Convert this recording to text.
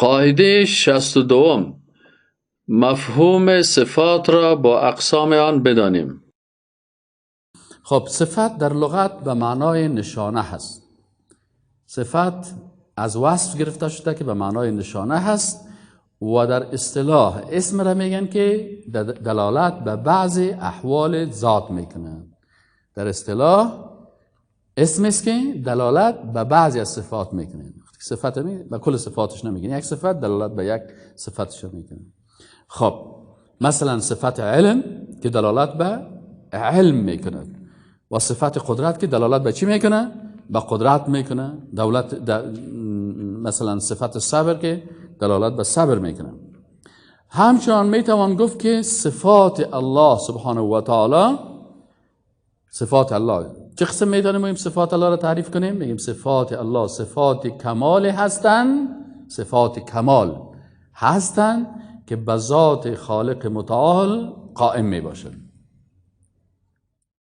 قاعده 62، مفهوم صفات را با اقسام آن بدانیم. خب صفت در لغت به معنای نشانه هست. صفت از وصف گرفته شده که به معنای نشانه هست و در اصطلاح اسم را میگن که دلالت به بعض احوال ذات میکنه. در اصطلاح اسم است که دلالت به بعضی از صفات میکنه. صفت به کل صفاتش نمیگن، یک صفت دلالت به یک صفتش میکنه. خب مثلا صفت علم که دلالت به علم میکنه و صفت قدرت که دلالت به چی میکنه؟ به قدرت میکنه. دولت مثلا صفت صبر که دلالت به صبر میکنه. همچنان میتوان گفت که صفات الله سبحانه و تعالی، صفات الله چه قسم میتونیم صفات الله را تعریف کنیم؟ میگیم صفات الله صفات کمال هستند، صفات کمال هستند که به ذات خالق متعال قائم میباشند.